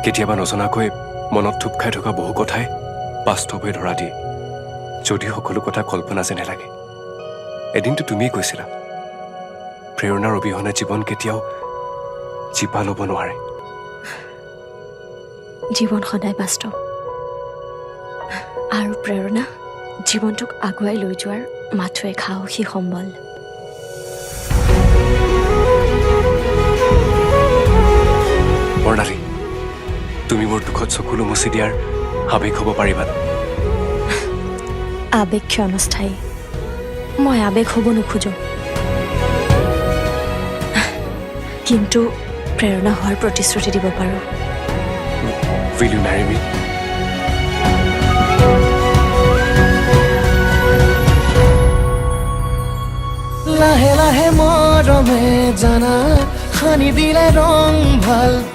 কেতিয়াবা নজনাকৈ মনত থুপ খাই থকা বহু কথাই বাস্তৱ হৈ ধৰা দিয়ে, যদিও সকলো কথা কল্পনা যেনে লাগে। এদিনতো তুমিয়েই কৈছিলা, প্ৰেৰণাৰ অবিহনে জীৱন কেতিয়াও জীপাল হ'ব নোৱাৰে। জীৱন সদায় বাস্তৱ আৰু প্ৰেৰণা জীৱনটোক আগুৱাই লৈ যোৱাৰ মাথো এক সাহসী সম্বল। বৰ্ণালী, তুমি মোৰ দুখত চকুলো মুচি দিয়াৰ আৱেগ হ'ব পাৰিবানে? আৱেগ ক্ষণস্থায়ী। মই আৱেগ হ'ব নোখোজো, কিন্তু প্ৰেৰণা হোৱাৰ প্ৰতিশ্ৰুতি দিব পাৰোঁ। Will you marry me? লাহে লাহে মৰমে জানা সানি দিলে ৰং ভাল।